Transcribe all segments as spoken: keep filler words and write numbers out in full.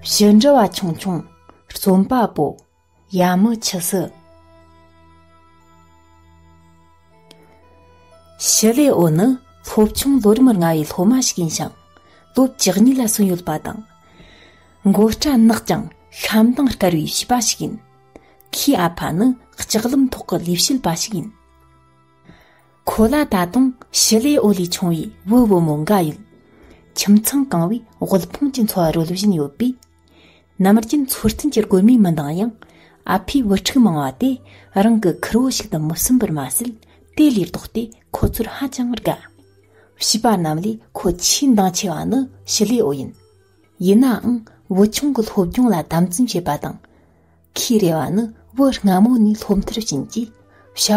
ཞི་འགྲོ་བ་ཆུང་ཆུང་། རྩོམ་པ་པོ། ཡ་མི་ཆུ་སི། ཞི་ལེ་འོ་ནི་སློབ་ཆུང་ལོ་རིམ་ལྔ་བའི་སློབ་མ་ཞིག་ཡིན་ཞིང་། ལོ་བཅུ་གཉིས་ལ་སོན་ཡོད་པ་དང་། མགོ་སྐྲ་ནག་ཅིང་ཤ་མདངས་དཀར་བའི་བྱིས་པ་ཞིག་ཡིན། ཁོའི་ཨ་ཕ་ནི་ལྕགས་ལམ་ཐོག་གི་ལས་བྱེད་པ་ཞིག་ཡིན། ཁོ་ལ་ད་དུང་ཞི་ལེ་འོ་ལས་ཆུང་བའི་བུ་བུ་མོ་འགའ་ཡོད། ཁྱིམ་ཚང་གང་བོས་དབུལ་ཕོངས་ཀྱི་འཚོ་བ་རོལ་བཞིན་ཡོད་པས། ནམ་རྒྱུན་འཚོ་རྟེན་གྱི་དགོས་མིས་མི་འདང་ཡང་། ཨ་ཕའི་བུ་ཕྲུག་མང་བ་དེ་རང་གི་ཁུར་བོ་ཞིག་ཏུ་མི་སེམས་པར་མ་ཟད། དེ་ལས་ལྡོག་སྟེ་ཁོ་ཚོར་ཧ་ཅང་དགའ། བྱིས་པ་རྣམས་ལས་ཁོ་ཆེས་འདང་ཆེ་བ་ནི་ཞི་ལེ་འོ་ཡིན། ཡིན་ནའང་བུ་ཆུང་གི་སློབ་སྦྱོང་ལ་དམ་འཛིན་བྱེད་པ་དང་། ཁོའི་རེ་བ་ནི་བུ་སྔ་མོ་ནས་སློབ་མཐར་ཕྱིན་གྱིས།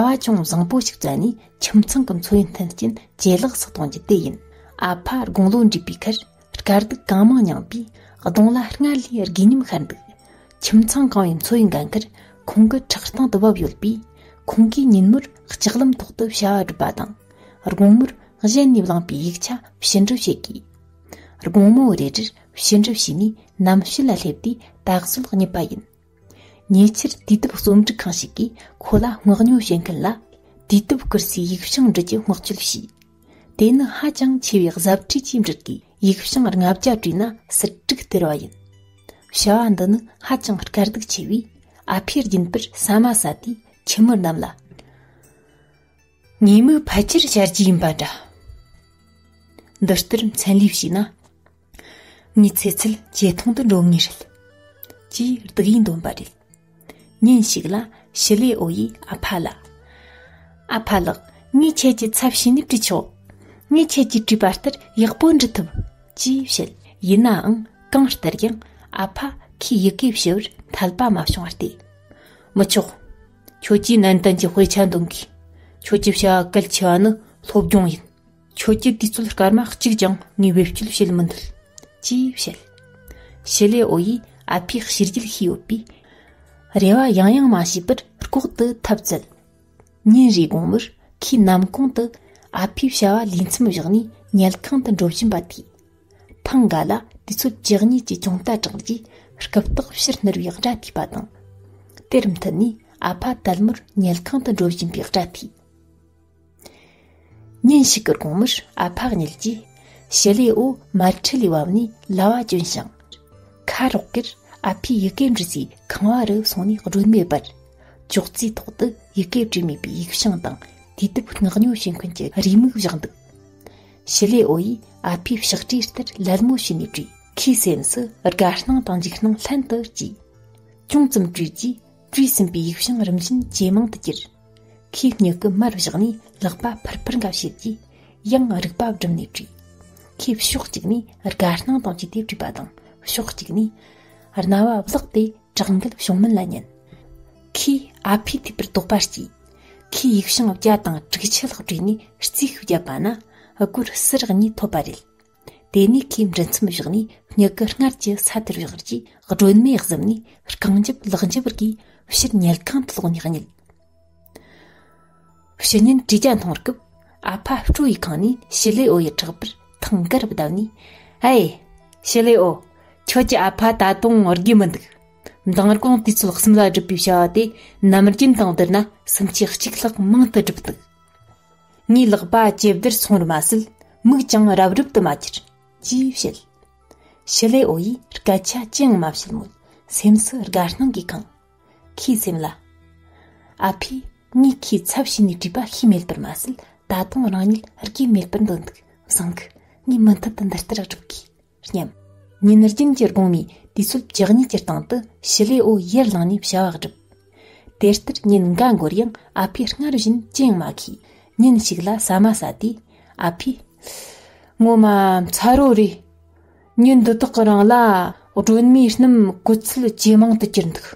བྱ་བ་ཅུང་བཟང་པོ་ཞིག་བཙལ་ནས་ཁྱིམ་ཚང་གི་འཚོ་བའི་མཐུན་རྐྱེན་ཇེ་ལེགས་སུ་གཏོང་རྒྱུ་དེ་ཡིན། ཨ་ཕ་དགུང་ལོ་འགྲིག་པའི་ཁར་དཀའ་སྡུག་གང་མང་མྱངས་པས། གདོང་ལ་སྔར་ལས་དགུས་ཉམས་ཤར་འདུག་ཁྱིམ་ཚང་གང་བའི་འཚོ་བའི་འགན་ཁུར་ཁོང་གི་ཕྲག་སྟེང་དུ་བབས་ཡོད་པས། ཁོང་གིས་ཉིན་མོར་ལྕགས་ལམ་ཐོག་ཏུ་བྱ་བ་སྒྲུབ་པ་དང་། དགོང་མོར་གཞན་ནས་བླངས་པའི་ཡིག་ཆ་ཕྱི་འབྲི་བྱེད་དགོས། དགོང་མོ་རེ་རེར་ཕྱི་འབྲི་བྱས་ནས་ནམ་ཕྱེད་ལ་སླེབས་ཏེ་ད་གཟོད་རྙེད་པ་ཡིན། ཉེ་ཆར་དུས་དེབ་རྩོམ་སྒྲིག་ཁང་ཞིག་གིས་ཁོ་ལ་མངགས་ཉོ་བྱེད་མཁན་ལ། དུས་དེབ་བསྐུར་སའི་ཡིག་བྱང་འབྲི་རྒྱུ་མངགས་བཅོལ་བྱས། དེ་ནི་ཧ་ཅང་ཆེ་བའི་གཟབ་ཁྲིད་ཀྱིས་འབྲི་དགོས། ཡིག་བྱང་ལྔ་བརྒྱ་བྲིས་ན་ཟུར་དྲུག་སྟེར་བ་ཡིན། བྱ་བ་འདི་ནི་ཧ་ཅང་དཀའ་སྡུག་ཆེ་བས། ཨ་ཕས་རྒྱུན་པར་ཟ་མ་ཟ་དུས་ཁྱིམ་མི་རྣམས་ལ། ངའི་མིག་ཕལ་ཆེར་བྱ་རྒྱུ་ཡིན་པ་འདྲ། འདི་ལྟར་མཚན་ལས་བྱས་ན། ངའི་ཚེ་ཚད་ཇེ་ཐུང་དུ་འགྲོ་ངེས་རེད། ཅེས་སྡུག་ཡུས་འདོན་པ་རེད། ཉིན་ཞིག་ལ་ཞི་ལེ་འོ་ཡིས་ཨ་ཕ་ལ། ཨ་ཕ་ལགས། ངས་ཁྱེད་ཀྱི་ཚབ་བྱས་ནས་བྲིས་ཆོག་ངས་ཁྱེད་ཀྱིས་བྲིས་པ་ལྟར་ཡག་པོ་འབྲི་ཐུབ། ཅེས་བཤད། ཡིན་ནའང་གང་ལྟར་ཡང་ཨ་ཕ་ཁོས་ཡི་གེ་བྱེད་པར་འཐད་པ་མ་བྱུང་བར་བལྟས། མི་ཆོག་ཁྱོད་ཀྱིས་ནན་ཏན་གྱིས་དཔེ་ཆ་འདོན་དགོས། ཁྱོད་ཀྱི་བྱ་བ་གལ་ཆེ་བ་ནི་སློབ་སྦྱོང་ཡིན། ཁྱོད་ཀྱིས་དུས་ཚོད་སྐར་མ་གཅིག་ཀྱང་ངས་བེད་སྤྱོད་བྱེད་མི་འདོད། ཅེས་བཤད། ཞི་ལེ་འོ་ཡིས་ཨ་ཕའི་བྱས་རྗེས་ཤེས་ཡོད་པས། རེ་བ་ཡང་ཡང་མ་བྱས་པར་ལྐོག་ཏུ་ཐབས་བཙལ། ཉིན་རེའི་དགོང་མོར་ཁོས་ནམ་གུང་དུ་ཨ་ཕའི་བྱ་བ་ལས་མཚམས་བཞག་ནས་ཉལ་ཁང་དུ་འགྲོ་བཞིན་པ་ཐོས། ཐེངས་འགའ་ལ་དུས་ཚོད་བཅུ་གཉིས་ཀྱི་ཅུང་ཟད་གྲགས་རྗེས་རྐུབ་སྟེགས་ཕྱིར་སྣུར་བའི་སྒྲ་ཐོས་པ་དང་། དེར་མཐུད་ནས་ཨ་ཕ་དལ་མོར་ཉལ་ཁང་དུ་འགྲོ་བཞིན་པའི་སྒྲ་ཐོས། ཉིན་ཞིག་གི་དགོང་མོར་ཨ་ཕ་གཉིད་ཀྱིས་ཞི་ལེ་འོ་མལ་ཁྲི་ལས་བབས་ནས་ལྭ་བ་གྱོན་ཞིང་། ཁ་རོག་གེར་ཨ་ཕའི་ཡི་གེ་འབྲི་སའི་ཁང་བ་རུ་སོང་ནས་སྒྲོན་མེ་སྦར། ཅོག་ཙེའི་ཐོག་ཏུ་ཡི་གེ་བྲིས་མེད་པའི་ཡིག་བྱང་དང་དུས་དེབ་མངགས་ཉོ་བྱེད་མཁན་གྱི་རེའུ་མིག་བཞག་འདུག་ཞི་ལེ་འོ་ཡིས་ཨ་ཕའི་ཕྱག་བྲིས་ལྟར་ལད་མོ་བྱས་ནས་བྲིས། ཁོའི་སེམས་སུ་དགའ་སྣང་དང་འཇིགས་སྣང་ལྷན་དུ་སྐྱེས། ཅུང་ཙམ་བྲིས་རྗེས་བྲིས་ཟིན་པའི་ཡིག་བྱང་རིམ་བཞིན་ཇེ་མང་དུ་གྱུར། ཁོས་སྨྱུ་གུ་མར་བཞག་ནས་ལག་པ་ཕུར་ཕུར་འགའ་བྱས་རྗེས་ཡང་རིག་པ་བསྒྲིམས་ནས་བྲིས། ཁོས་ཕྱོགས་གཅིག་ནས་དགའ་སྣང་དང་བཅས་ཏེ་བྲིས་པ་དང་ཕྱོགས་གཅིག་ནས་རྣ་བ་བླགས་ཏེ་དྲག་འགུལ་བྱུང་མིན་ལ་ཉན། ཁོས་ཨ་ཕས་ཐོས་པར་དོགས་པ་སྐྱེས། ཁོས་ཡིག་བྱང་བརྒྱ་དང་དྲུག་ཅུ་ལྷག་བྲིས་ནས་རྩིས་ཤིག་བརྒྱབ་པ་ན་སྒོར་ཟུར་གཉིས་ཐོབ་པ་རེད། དེ་ནས་ཁོས་འབྲི་མཚམས་བཞག་ནས་སྨྱུ་གུ་སྔར་གྱི་ས་དེར་བཞག་རྗེས་སྒྲོན་མེ་གཟིམ་ནས་རྐང་རྒྱབ་ལག་འཇབ་བརྒྱུད་ཕྱིར་ཉལ་ཁང་དུ་ལོག་ནས་གཉིད། ཕྱི་ཉིན་བྲིས་རྒྱ་འཐུང་སྐབས་ཨ་ཕ་སྤྲོ་བའི་ཁང་ནས་ཞི་ལེ་འོ་ཡི་ཕྲག་པར་ཐང་དཀར་བརྡབས་ནས། ཨེ། ཞི་ལེ་འོ། ཁྱོད་ཀྱི་ཨ་ཕ་ད་དུང་རྒས་མི་འདུག་མདང་དགོང་དུས་ཚོད་གསུམ་ལ་བསྒྲུབས་པའི་བྱ་བ་དེ་ནམ་རྒྱུན་དང་བསྡུར་ན་སུམ་ཆའི་གཅིག་ལྷག་མང་དུ་བསྒྲུབས་འདུག་ངའི་ལག་པ་ཇེ་བདེར་སོང་བར་མ་ཟད་མིག་ཀྱང་རབ་རིབ་ཏུ་མ་གྱུར། ཅེས་བཤད། ཞི་ལེ་འོ་ཡིས་སྐད་ཆ་ཅི་ཡང་མ་བཤད་མོད་སེམས་སུ་དགའ་སྣང་གིས་གང་། ཁོའི་སེམས་ལ། ཨ་ཕས་ངས་ཁོའི་ཚབ་བྱས་ནས་བྲིས་པ་ཤེས་མེད་པར་མ་ཟད་ད་དུང་རང་ཉིད་རྒས་མེད་པར་འདོན་འདུག་བཟང་གི་ངས་མུ་མཐུད་དུ་འདི་ལྟར་བསྒྲུབ་དགོས། སྙམ། ཉིན་རྒྱུན་གྱི་དགོང་མོའི་དུས་ཚོད་བཅུ་གཉིས་ཀྱི་སྟེང་དུ་ཞི་ལེ་འོ་ཡར་ལངས་ནས་བྱ་བ་བསྒྲུབས། དེ་ལྟར་ཉིན་འགའ་འགོར་ཡང་ཨ་ཕས་སྔར་བཞིན་ཅི་ཡང་མ་ཁུས། ཉིན་ཞིག་ལ་ཟ་མ་ཟ་དུས་ཨ་ཕས། ངོ་མ་མཚར་རོ་རེད། ཉིན་འདི་དག་གི་རིང་ལ་སྒྲོན་མེའི་སྣུམ་གོ་ཚད་ཇེ་མང་དུ་གྱུར་འདུག་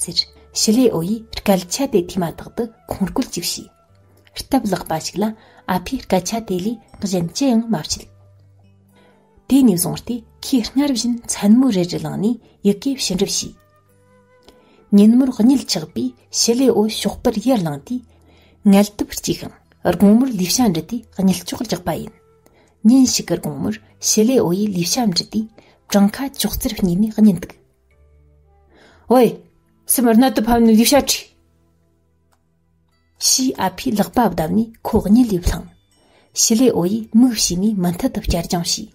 ཟེར། ཞི་ལེ་འོ་ཡིས་སྐད་ཆ་དེ་ཐོས་མ་ཐག་ཏུ་ཁོང་སྐོལ་ཅིག་བྱས། སྟབས་ལེགས་པ་ཞིག་ལ་ཨ་ཕས་སྐད་ཆ་དེ་ལས་གཞན་ཅི་ཡང་མ་བཤད། དེ་ནས་བཟུང་སྟེ་ཁོས་སྔར་བཞིན་མཚན་མོ་རེ་རེ་ལངས་ནས་ཡི་གེ་ཕྱི་འབྲི་བྱས། ཉིན་མོར་གཉིད་ཆག་པས་ཞི་ལེ་འོ་ཞོགས་པར་ཡར་ལངས་དུས་ངལ་དུབ་སྐྱེས་ཤིང་དགོང་མོར་ལས་བྱ་འབྲི་དུས་གཉིད་ལྕོག་རྒྱག་པ་ཡིན། ཉིན་ཞིག་གི་དགོང་མོར་ཞི་ལེ་འོ་ཡིས་ལས་བྱ་འབྲི་དུས་ བྲང་ཁ་ཅོག་ཙེར་བསྙེས་ནས་གཉིད་འདུག། ཨོའེ། སེམས་རྣལ་དུ་ཕབ་ནས་ལས་བྱ་བྲིས། ཞེས་ཨ་ཕས་ལག་པ་བརྡབས་ནས་ཁོ་གཉིད་ལས་བསླངས། ཞི་ལེ་ཨོ་ཡིས་མིག་ཕྱེས་ནས་མུ་མཐུད་དུ་བསྐྱར་སྦྱོང་བྱས།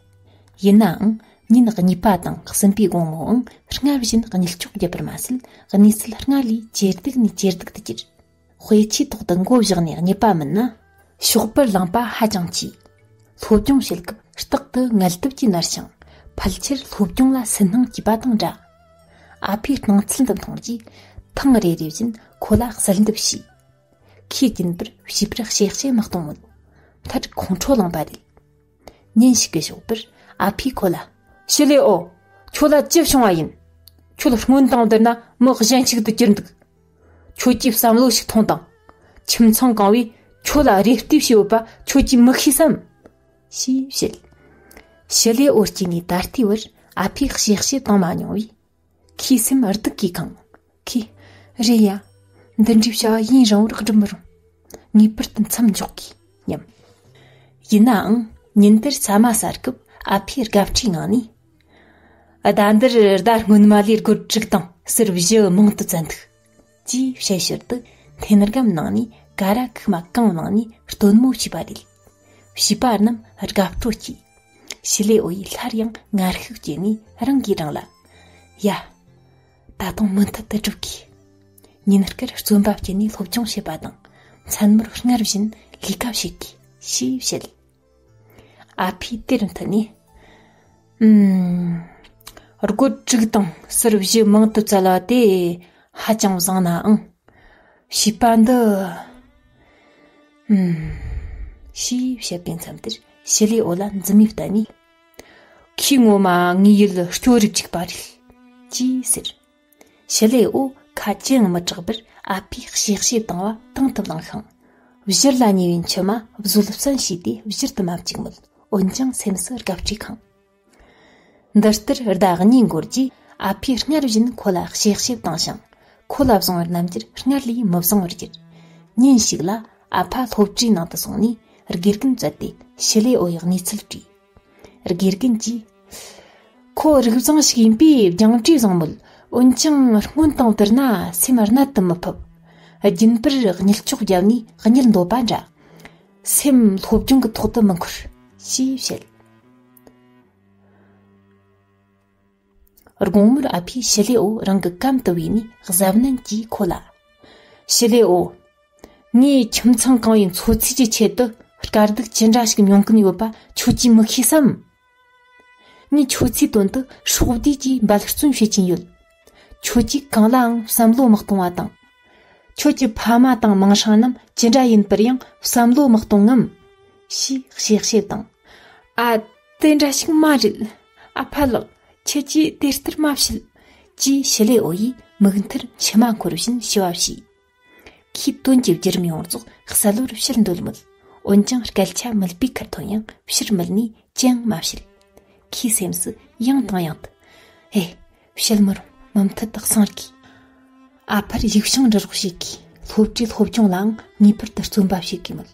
ཡིན་ནའང་། ཉིན་གཉིས་པ་དང་གསུམ་པའི་དགོང་མོའང་སྔར་བཞིན་གཉིད་ལྕོག་བརྒྱབ་པར་མ་ཟད། གནས་ཚུལ་སྔར་ལས་ཇེ་སྡུག་ནས་ཇེ་སྡུག་ཏུ་གྱུར། དཔེ་ཆའི་ཐོག་ཏུ་མགོ་བཞག་ནས་གཉིད་པ་མིན་ན། ཞོགས་པར་ལངས་པ་ཧ་ཅང་ཆེ། སློབ་སྦྱོང་བྱེད་སྐབས་རྟག་ཏུ་ངལ་དུབ་ཀྱིས་མནར་ཞིང་། ཕལ་ཆེར་སློབ་སྦྱོང་ལ་སུན་སྣང་སྐྱེས་པ་དང་འདྲ། ཨ་ཕའི་སྣང་ཚུལ་འདི་མཐོང་རྗེས། ཐེངས་རེ་རེ་བཞིན་ཁོ་ལ་གསལ་འདེབས་བྱས། ཁོས་རྒྱུན་པར་བྱིས་པར་གཤེ་གཤེ་མི་གཏོང་མོད། མཐར་ཁོང་ཁྲོ་ལངས་པ་རེད། ཉིན་ཞིག་གི་ཞོགས་པར་ཨ་ཕས་ཁོ་ལ། ཞི་ལེ་ཨོ། ཁྱོད་ལ་ཅི་བྱུང་བ་ཡིན། ཁྱོད་སྔོན་དང་བསྡུར་ན་མི་གཞན་ཞིག་ཏུ་གྱུར་འདུག། ཁྱོད་ཀྱིས་བསམ་བློ་ཞིག་ཐོངས་དང་། ཁྱིམ་ཚང་གང་བས་ཁྱོད་ལ་རེ་ལྟོས་བྱས་ཡོད་པ་ཁྱོད་ཀྱིས་མི་ཤེས་སམ། ཞེས་བཤད། ཞི་ལེ་ཨོ་སྐྱེས་ནས་ད་ལྟའི་བར་ཨ་ཕས་གཤེ་གཤེ་བཏང་མ་མྱོང་བས། ཁོའི་སེམས་སྡུག་གིས་གང་། ཁོས། རེད་ཡ། འདི་འདྲའི་བྱ་བ་ཡུན་རིང་བོར་སྒྲུབ་མི་རུང་། ངེས་པར་དུ་མཚམས་འཇོག་དགོས་སྙམ། ཡིན་ནའང་། ཉིན་དེར་ཟ་མ་ཟ་སྐབས་ཨ་ཕས་དགའ་བྲིས་ངང་ནས། ཟླ་འདིར་ཟླ་སྔོན་མ་ལས་སྒོར་དྲུག་དང་གསེར་བཞི་མང་དུ་བཙལ་འདུག། ཅེས་བཤད་ཞོར་དུ་འཐེན་སྒམ་ནང་ནས་ཀ་ར་ཁུག་མ་གང་བླངས་ནས་སྟོན་མོ་བྱས་པ་རེད། བྱིས་པ་རྣམས་དགའ་སྤྲོ་སྐྱེས། ཞི་ལེ་ཨོ་ཡིས་སླར་ཡང་ངར་ཤུགས་སྐྱེས་ནས་རང་གིས་རང་ལ། ཡ། ད་དུང་མུ་མཐུད་དུ་སྒྲུབ་དགོས། ཉིན་དཀར་བརྩོན་པ་བསྐྱེད་ནས་སློབ་སྦྱོང་བྱེད་པ་དང་། མཚན་མོར་སྔར་བཞིན་ལས་ཀ་བྱེད་དགོས་ཞེས་བཤད། ཨ་ཕས་དེར་མཐུད་ནས། ཨུམ། སྒོར་དྲུག་དང་གསེར་བཞི་མང་དུ་བཙལ་བ་དེ་ཧ་ཅང་བཟང་ནའང་། བྱིས་པ་འདི། ཨུམ། ཞེས་བཤད་པའི་མཚམས་དེར་ཞི་ལེ་ཨོ་ལ་མཛུབ་མོས་བསྟན་ནས། ཁོས་ངོ་མ་ངའི་ཡིད་སྐྱོ་རུ་བཅུག་པ་རེད། ཅེས་ཟེར། ཞི་ལེ་ཨོ་ཁ་ཅི་ཡང་མི་གྲག་པར་ཨ་ཕས་གཤེ་གཤེ་བཏང་བ་དང་དུ་བླངས་ཤིང་། བཞུར་ལ་ཉེ་བའི་མཆི་མ་བཟོད་བསྲན་བྱས་ཏེ་བཞུར་དུ་མ་བཅུག་མོད། འོན་ཀྱང་སེམས་སུ་དགའ་བྲིས་ཁེངས། འདི་ལྟར་ཟླ་གཉིས་འགོར་རྗེས་ཨ་ཕས་སྔར་བཞིན་ཁོ་ལ་གཤེ་གཤེ་བཏང་ཞིང་། ཁོ་ལ་བཟུང་བའི་རྣམ་འགྱུར་སྔར་ལས་མི་བཟང་བར་གྱུར། ཉིན་ཞིག་ལ་ཨ་ཕ་སློབ་གྲྭའི་ནང་དུ་སོང་ནས་དགེ་རྒན་བཙལ་ཏེ་ཞི་ལེ་ཨོ་ཡི་གནས་ཚུལ་དྲིས། དགེ་རྒན་གྱིས། ཁོ་རིགས་བཟང་ཞིག་ཡིན་པས་སྦྱངས་འབྲས་བཟང་མོད། འོན་ཀྱང་སྔོན་དང་བསྡུར་ན་སེམས་རྣལ་དུ་མི་ཕབ། རྒྱུན་པར་གཉིད་ལྕོག་བརྒྱབ་ནས་གཉིད་འདོད་པ་འདྲ། སེམས་སློབ་སྦྱོང་གི་ཐོག་ཏུ་མི་འཁོར། ཞེས་བཤད། དགོང་མོར་ཨ་ཕས་ཞི་ལེ་ཨོ་རང་གི་གམ་དུ་བོས་ནས་གཟབ་ནན་གྱིས་ཁོ་ལ། ཞི་ལེ་ཨོ། ངས་ཁྱིམ་ཚང་གང་བའི་འཚོ་ཚིས་ཀྱི་ཆེད་དུ་དཀའ་སྡུག་ཅི་འདྲ་ཞིག་མྱོང་གིན་ཡོད་པ་ཁྱོད་ཀྱིས་མི་ཤེས་སམ། ངས་ཁྱོད་ཚོའི་དོན་དུ་སྲོག་བསྡོས་ཀྱིས་འབད་བརྩོན་བྱེད་ཀྱིན་ཡོད། ཁྱོད་ཀྱིས་གང་ལའང་བསམ་བློ་མི་གཏོང་བ་དང་། ཁྱོད་ཀྱི་ཕ་མ་དང་མིང་སྲིང་རྣམས་ཅི་འདྲ་ཡིན་པར་ཡང་བསམ་བློ་མི་གཏོང་ངམ། ཞེས་གཤེ་གཤེ་དང་། ཨ། དེ་འདྲ་ཞིག་མ་རེད། ཨ་ཕ་ལགས། ཁྱེད་ཀྱིས་དེ་ལྟར་མ་བཤད། ཅེས་ཞི་ལེ་ཨོ་ཡིས་མིག་མཐར་མཆི་མ་འཁོར་བཞིན་ཞུ་བ་བྱས། ཁོས་དོན་གྱི་བརྒྱུད་རིམ་ཡོངས་རྫོགས་གསལ་བོར་བཤད་འདོད་མོད། འོན་ཀྱང་སྐད་ཆ་མིད་པའི་ཁར་ཐོན་ཡང་ཕྱིར་མིད་ནས་ཅི་ཡང་མ་བཤད། ཁོའི་སེམས་སུ་ཡང་དང་ཡང་དུ། ཨེ། བཤད་མི་རུང་། མུ་མཐུད་དུ་གསང་དགོས། ཨ་ཕར་ཡིག་བྱང་འབྲི་རོགས་བྱེད་དགོས། སློབ་གྲྭའི་སློབ་སྦྱོང་ལའང་ངེས་པར་དུ་བརྩོན་པ་བྱེད་དགོས་མོད།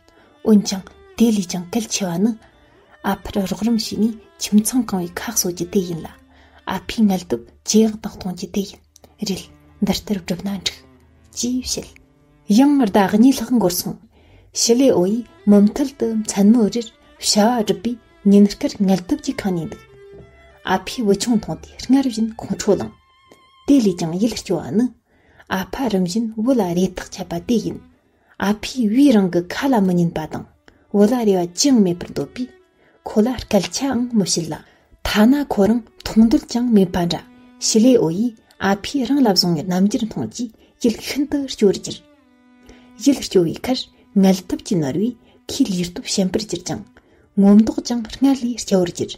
འོན་ཀྱང་དེ་ལས་ཀྱང་གལ་ཆེ་བ་ནི། ཨ་ཕར་རོགས་རམ་བྱས་ནས་ཁྱིམ་ཚང་གང་བའི་ཁ་གསོ་རྒྱུ་དེ་ཡིན་ལ། ཨ་ཕའི་ངལ་དུབ་ཇེ་ཡག་ཏུ་གཏོང་རྒྱུ་དེ་ཡིན། རེད། འདི་ལྟར་བསྒྲུབས་ན་འགྲིག། ཅེས་བཤད། ཡང་ཟླ་གཉིས་ལྷག་འགོར་སོང་། ཞི་ལེ་ཨོ་ཡིས་མུ་མཐུད་དུ་མཚན་མོའི་རིར་བྱ་བ་བསྒྲུབས་པས་ཉིན་དཀར་ངལ་དུབ་ཀྱིས་ཁེངས་ནས་འདུག། ཨ་ཕས་བུ་ཆུང་མཐོང་དུས་སྔར་བཞིན་ཁོང་ཁྲོ་ལངས། དེ་ལས་ཀྱང་ཡིད་སྐྱོ་བ་ནི། ཨ་ཕ་རིམ་བཞིན་བུ་ལ་རེ་ཐག་ཆད་པ་དེ་ཡིན། ཨ་ཕས་བུས་རང་གི་ཁ་ལ་མི་ཉན་པ་དང་། བུ་ལ་རེ་བ་ཅི་ཡང་མེད་པར་འདོད་པས། ཁོ་ལ་སྐད་ཆའང་མི་བཤད་ལ། ཐ་ན་ཁོ་རང་མཐོང་འདོད་ཀྱང་མེད་པ་འདྲ། ཞི་ལེ་ཨོ་ཡིས་ཨ་ཕས་རང་ལ་བཟུང་བའི་རྣམ་འགྱུར་མཐོང་རྗེས་ཡིད་ཤིན་ཏུ་སྐྱོ་བར་གྱུར། ཡིད་སྐྱོ་བའི་ཁར་ངལ་དུབ་ཀྱིས་མནར་བས་ཁོའི་ལུས་སྟོབས་ཞན་པར་གྱུར་ཅིང་། ངོ་མདོག་ཀྱང་སྔར་ལས་སྐྱ་བོར་གྱུར།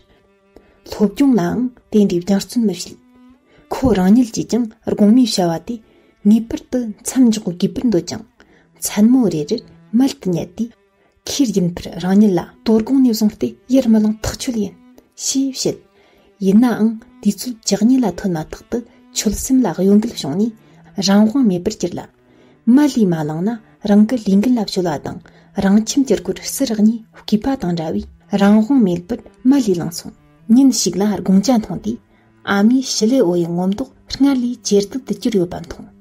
སློབ་སྦྱོང་ལའང་དེ་འདྲའི་སྦྱང་བརྩོན་མི་བྱེད། ཁོ་རང་ཉིད་ཀྱིས་ཀྱང་དགོང་མོའི་བྱ་བ་དེ་ངེས་པར་དུ་མཚམས་འཇོག་དགོས་པར་འདོད་ཅིང་། མཚན་མོ་རེ་རེར་མལ་དུ་ཉལ་ཏེ། ཁོས་རྒྱུན་པར་རང་ཉིད་ལ། དོ་དགོང་ནས་བཟུང་སྟེ་ཡར་མི་ལངས་ཐག་ཆོད་ཡིན། ཞེས་བཤད། ཡིན་ནའང་དུས་ཚོད་བཅུ་གཉིས་ལ་ཐོན་མ་ཐག་ཏུ་ཆོད་སེམས་ལ་གཡོ་འགུལ་བྱུང་ནས་རང་དབང་མེད་པར་གྱུར་ལ། མལ་ལས་མ་ལངས་ན་རང་གི་ལས་འགན་ལ་བྱོལ་བ་དང་། རང་ཁྱིམ་གྱི་སྒོར་ཟུར་གཉིས་སྐུད་པ་དང་འདྲ་བས་རང་དབང་མེད་པར་མལ་ལས་ལངས་སོང་། ཉིན་ཞིག་ལ་དགོང་ཇ་འཐུང་དུས་ ཨ་མས་ཞི་ལེ་འོ་ཡི་ངོ་མདོག་སྔར་ལས་ཇེ་སྡུག་ཏུ་གྱུར་ཡོད་པ་མཐོང་།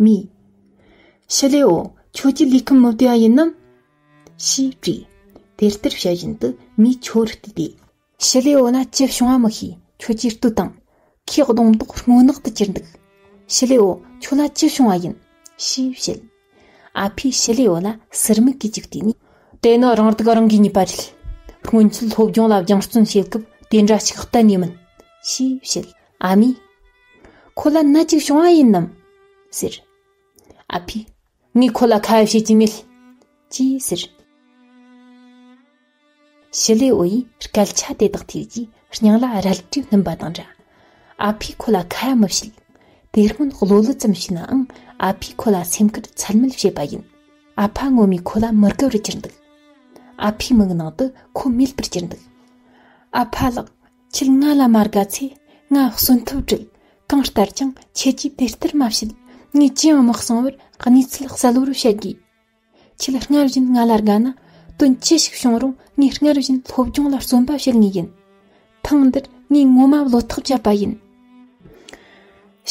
མིས། ཞི་ལེ་འོ། ཁྱོད་ཀྱིས་ལུས་ཁམས་མི་བདེ་བ་ཡིན་ནམ། ཞེས་དྲིས། དེ་ལྟར་བཤད་བཞིན་དུ་མིའི་ཁྱོ་རུ་བལྟས་ཏེ། ཞི་ལེ་འོ་ལ་ཅི་བྱུང་བ་མི་ཤེས། ཁྱོད་ཀྱིས་ལྟོས་དང་། ཁོའི་གདོང་མདོག་སྔོ་ནག་ཏུ་གྱུར་འདུག་ཞི་ལེ་འོ། ཁྱོད་ལ་ཅི་བྱུང་བ་ཡིན། ཞེས་བཤད། ཨ་ཕས་ཞི་ལེ་འོ་ལ་ཟུར་མིག་གིས་ཅིག་བལྟས་ནས། དེ་ནི་རང་སྡུག་རང་གིས་ཉོས་པ་རེད། སྔོན་ཆད་སློབ་སྦྱོང་ལ་སྦྱང་བརྩོན་བྱེད་སྐབས་དེ་འདྲ་ཞིག་གཏན་ནས་མིན། ཞེས་བཤད། ཨ་མས། ཁོ་ལ་ན་ཅིག་བྱུང་བ་ཡིན་ནམ། ཟེར། ཨ་ཕས། ངས་ཁོ་ལ་ཁ་ཡ་བྱེད་ཀྱི་མེད། ཅེས་ཟེར། ཞི་ལེ་འོ་ཡིས་སྐད་ཆ་དེ་དག་ཐོས་རྗེས་སྙིང་ལ་རལ་གྲི་སྣུན་པ་དང་འདྲ། ཨ་ཕས་ཁོ་ལ་ཁ་ཡ་མི་བྱེད། དེ་སྔོན་གློ་ལུད་ཙམ་བྱས་ནའང་ཨ་ཕས་ཁོ་ལ་སེམས་ཁུར་ཚད་མེད་བྱས་པ་ཡིན། ཨ་ཕ་ངོ་མས་ཁོ་ལ་མི་དགའ་བར་གྱུར་འདུག་ཨ་ཕའི་མིག་ནང་དུ་ཁོ་མེད་པར་གྱུར་འདུག་ཨ་ཕ་ལགས། ཁྱེད་ང་ལ་མ་དགའ་ཚེ་ང་གསོན་ཐབས་བྲལ། གང་ལྟར་ཀྱང་ཁྱེད་ཀྱིས་དེ་ལྟར་མ་བྱེད། ངས་ཅི་ཡང་མི་གསང་བར་གནས་ཚུལ་གསལ་བོར་བཤད་དགོས། ཁྱེད་སྔར་བཞིན་ང་ལ་དགའ་ན་དོན་ཅི་ཞིག་བྱུང་རུང་ངས་སྔར་བཞིན་སློབ་སྦྱོང་ལ་བརྩོན་པ་བྱེད་ངེས་ཡིན། ཐེངས་འདིར་ངས་ངོ་མ་བློ་ཐག་བཅད་པ་ཡིན།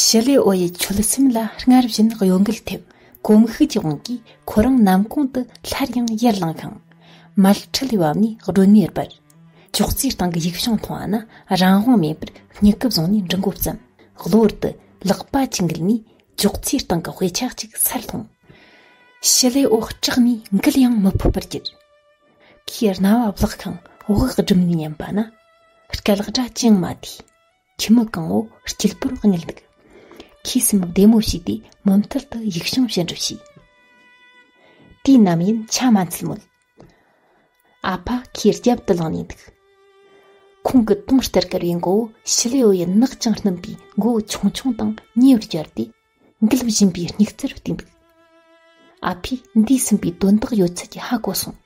ཞི་ལེ་འོ་ཡི་ཆོད་སེམས་ལ་སྔར་བཞིན་གཡོ་འགུལ་ཐེབས། གོམས་ཤུགས་ཀྱི་དབང་གིས་ཁོ་རང་ནམ་གུང་དུ་སླར་ཡང་ཡར་ལངས་ཤིང་། མལ་ཁྲི་ལས་བབས་ནས་སྒྲོན་མེ་སྦར། ཅོག་ཙེའི་སྟེང་གི་ཡིག་ཆུང་མཐོང་བ་ན་རང་དབང་མེད་པར་སྨྱུ་གུ་བཟུང་ནས་འབྲི་འགོ་བརྩམས། གློ་བུར་དུ་ལག་པ་གཅིག་འགུལ་ནས་ཅོག་ཙེའི་སྟེང་གི་དཔེ་ཆ་གཅིག་སར་ལྷུང་། ཞི་ལེ་འོ་སྐྲག་ནས་འགུལ་ཡང་མི་ཕོད་པར་གྱུར། ཁོས་རྣ་བ་བླགས་ཤིང་དབུགས་སྒྲིམ་ནས་ཉན་པ་ན། སྐད་ལག་སྒྲ་ཅི་ཡང་མ་ཐོས། ཁྱི་མོ་གང་བོ་དཀྱིལ་པོར་གཉིད་འདུག་ཁོས་སེམས་བདེ་མོ་བྱས་ཏེ་མུ་མཐུད་དུ་ཡིག་ཆུང་ཕྱིར་འབྲི་བྱས། དུས་ནམ་ཡིན་ཆ་མ་འཚལ་མོད། ཨ་ཕ་ཁོའི་རྒྱབ་ཏུ་ལངས་ནས་འདུག་ཁོང་གི་དུང་ལྟར་དཀར་བའི་མགོ་བོ་ཞི་ལེ་འོ་ཡི་ནག་ཅིང་སྣུམ་པའི་མགོ་བོ་ཆུང་ཆུང་དང་ཉེ་བར་བཅར་ཏེ། འགུལ་བཞིན་པའི་སྨྱུག་རྩེར་བལྟས་འདུག་ཨ་ཕས་འདས་ཟིན་པའི་དོན་དག་ཡོད་ཚད་ཀྱིས་ཧ་གོ་སོང་།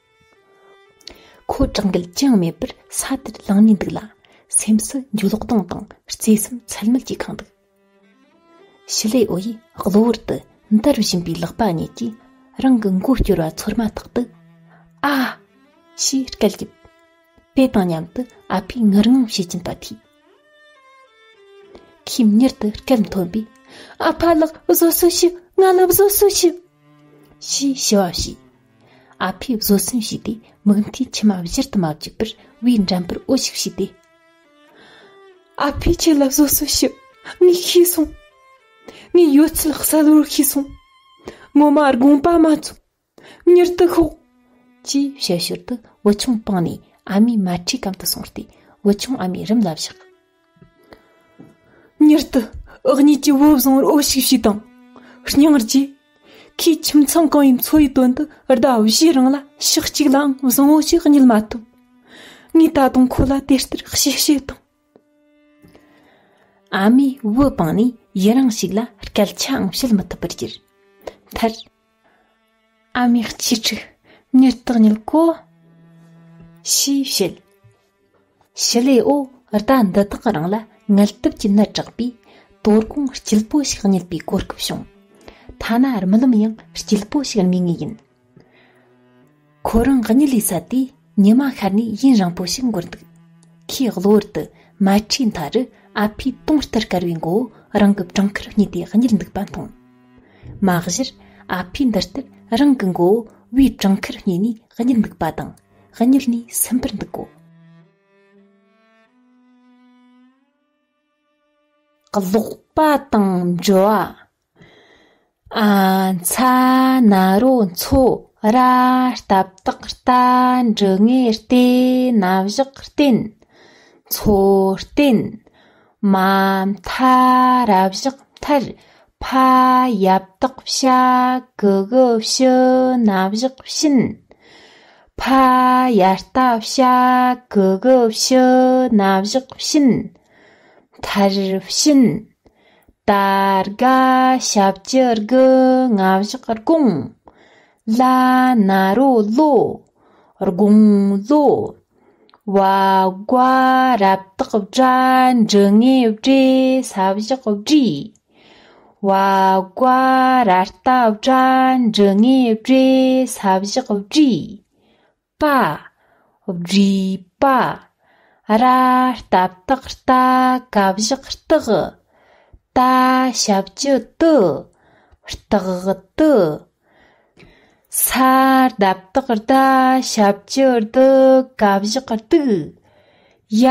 ཁོ་དྲག་འགུལ་ཅི་ཡང་མེད་པར་ས་དེར་ལངས་ནས་འདུག་ལ། སེམས་སུ་འགྱོད་གདུང་དང་བརྩེ་སེམས་ཚད་མེད་ཀྱིས་ཁེངས་འདུག་ཞི་ལེ་འོ་ཡིས་གློ་བུར་དུ་འདར་བཞིན་པའི་ལག་པ་གཉིས་ཀྱིས་རང་གི་མགོ་སྐྱོར་བ་ཚོར་མ་ཐག་ཏུ། ཨ། ཞེས་སྐད་བརྒྱབ། དེ་དང་མཉམ་དུ་ཨ་ཕའི་ངུ་ངག་བྱེད་ཀྱིན་པ་ཐོས། ཁོས་མྱུར་དུ་སྐད་མཐོན་པོས། ཨ་ཕ་ལགས། བཟོད་གསོལ་ཞུ། ང་ལ་བཟོད་གསོལ་ཞུ། ཞེས་ཞུ་བ་བྱས། ཨ་ཕས་བཟོད་སེམས་བྱས་ཏེ་མིག་མཐའི་མཆི་མ་བཞུར་དུ་མ་བཅུག་པར་བུའི་འགྲམ་པར་འོ་ཞིག་བྱས་ཏེ། ཨ་ཕས་ཁྱེད་ལ་བཟོད་གསོལ་ཞུ། ངས་ཤེས་སོང་། ངས་ཡོད་ཚད་གསལ་བོར་ཤེས་སོང་། ངོ་མ་དགོངས་པ་མ་ཚོམ། མྱུར་དུ་ཤོག་ཅེས་བཤད་ཞོར་དུ་བུ་ཆུང་སྤངས་ནས་ཨ་མའི་མལ་ཁྲིའི་གམ་དུ་སོང་སྟེ་བུ་ཆུང་ཨ་མའི་རུམ་ལ་བཞག་མྱུར་དུ་འུ་གཉིས་ཀྱི་བུ་བཟང་བོར་འོ་ཞིག་བྱོས་དང་། སྙིང་རྗེ། ཁོས་ཁྱིམ་ཚང་གང་ཡིན་འཚོ་བའི་དོན་དུ་ཟླ་བཞིའི་རིང་ལ་ཞག་གཅིག་ལའང་བཟང་བོ་ཞིག་གཉིད་མ་ཐུབ། ངས་ད་དུང་ཁོ་ལ་དེ་ལྟར་གཤེ་གཤེ་དང་། ཨ་མས་བུ་སྤངས་ནས་ཡུན་རིང་ཞིག་ལ་སྐད་ཆའང་བཤད་མི་ཐུབ་པར་གྱུར། མཐར། ཨ་མའི་གཅེས་ཕྲུག་མྱུར་དུ་གཉིད་གོ། ཞེས་བཤད། ཞི་ལེ་འོ་ཟླ་འདི་དག་རིང་ལ་ངལ་དུབ་ཀྱི་ནད་དྲག་པས་དོ་དགོང་སྐྱིད་པོ་ཞིག་གཉིད་པའི་གོ་སྐབས་བྱུང་། ཐ་ན་རྨི་ལམ་ཡང་སྐྱིད་པོ་ཞིག་རྨི་ངེས་ཡིན། ཁོ་རང་གཉིད་ལས་སད་དུས་ཉི་མ་ཤར་ནས་ཡུན་རིང་པོ་ཞིག་འགོར་འདུག་ཁོས་གློ་བུར་དུ་མལ་ཁྲིའི་མཐའ་རུ་ཨ་ཕའི་དུང་ལྟར་དཀར་བའི་མགོ་བོ་རང་གི་བྲང་ཁར་བསྙེས་ཏེ་གཉིད་འདུག་པ་མཐོང་། མ་གཞིར་ཨ་ཕས་འདི་ལྟར་རང་གི་མགོ་བོ་བུའི་བྲང་ཁར་བསྙེས་ནས་གཉིད་འདུག་པ་དང་། གཉིད་ནས་སིམ་པར་འདུག་གོ། ཀློག་པ་དང་འགྲོ་བ། ཨ་མཚ་ན་རོ་མཚོ། ར་རྟ་བཏགས་རྟ། འབྲི་ངེ་རྟེ། ན་བཞག་རྟེན། མཚོ་རྟེན། མ་མཐའ་ར་བཞག་མཐར། ཕ་ཡ་བཏགས་ཕྱ། གི་གུ་བྱི། ན་བཞག་བྱིན། ཕ་ཡ་བཏགས་ཕྱ། གི་གུ་བྱི། ན་བཞག་བྱིན། མཐར་ཕྱིན། ད་རྒ་ཞབས་ཀྱུ་དགུ། ང་བཞག་དགོང་། ལ་ན་རོ་ལོ། དགོང་ལོ། བ་གོ་ར་བཏགས་བྲ། འབྲི་ངེ་བྲེ། ས་བཞག་བྲིས། བ་གོ་ར་རྟ་བྲ། འབྲི་ངེ་བྲེ། ས་བཞག་བྲིས། པ། བྲིས་པ། ར་རྟ་བཏགས་རྟ་ག་བཞག་རྟགས། ཏ་ཞབས་ཀྱུ་ཏུ། སྟག་ཏུ། ས་རྡ་བཏགས་རྡ་ཞབས་ཀྱུ་རྡུ་ག་བཞག་རྡུག་ཡ་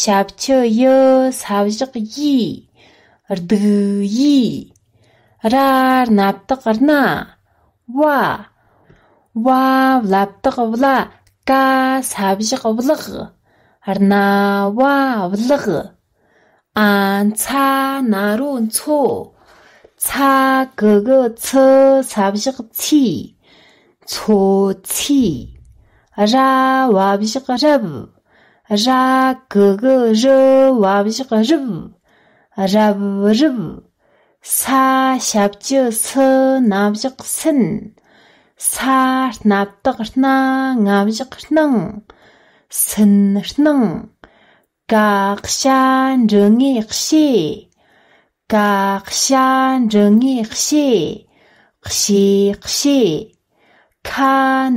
ཞབས་ཀྱུ་ཡུ་ས་བཞག་ཡི། རྡུག་ཡི། ར་རྣ་བཏགས་རྣ། བ། བ་བླ་བཏགས་བླ་ཀ་ས་བཞག་བླག་རྣ་བ་བླག་ཨ་ཚ་ན་རོ་མཚོ། ཚ་གུ་གུ་ཚུ་ས་བཞག་ཚིས། མཚོ་ཚིས། ར་བ་བཞག་རབ། ར་གུ་གུ་རུ་བ་བཞག་རུབ། རབ་རུབ། ས་ཞབས་ཀྱུ་སུ་ན་བཞག་སུན། ས་རྣ་བཏགས་སྣ་ང་བཞག་སྣང་། སུན་སྣང་། ག་ཤ་འབྲུ་ལྔའི་གཤེ། ག་ཤ་འབྲུ་ལྔའི་གཤེ། གཤེ་གཤེ། ཁ་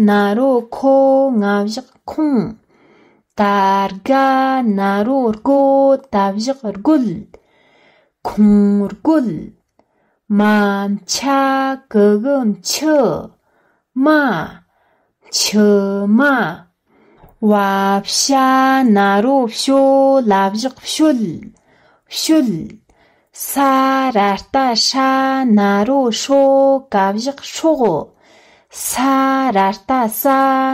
ན་རོ་ཁོ་ང་བཞག་ཁོང་། ད་རྒ་ན་རོ་རྒོ་ད་བཞག་རྒོད། ཁོང་རྒོད། མ་མཆ་གུ་གུ་མཆུ། མ། མཆུ་མ། བ་ཤ་ན་རོ་བཤོ་ལ་བཞག་བཤོལ། བཤོལ། ས་ར་རྟ་ཧྲ་ན་རོ་ཧྲོ་ག་བཞག་ཧྲོག་ས་ར་རྟ་ས་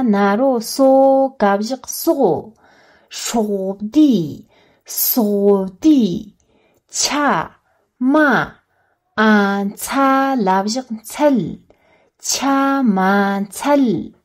ན་རོ་སོ་ག་བཞག་སོག་སོག་བསྡུས། སོག་བསྡུས། ཆ། མ། ཨ་ཚ་ལ་བཞག་འཚལ། ཆ་མ་འཚལ།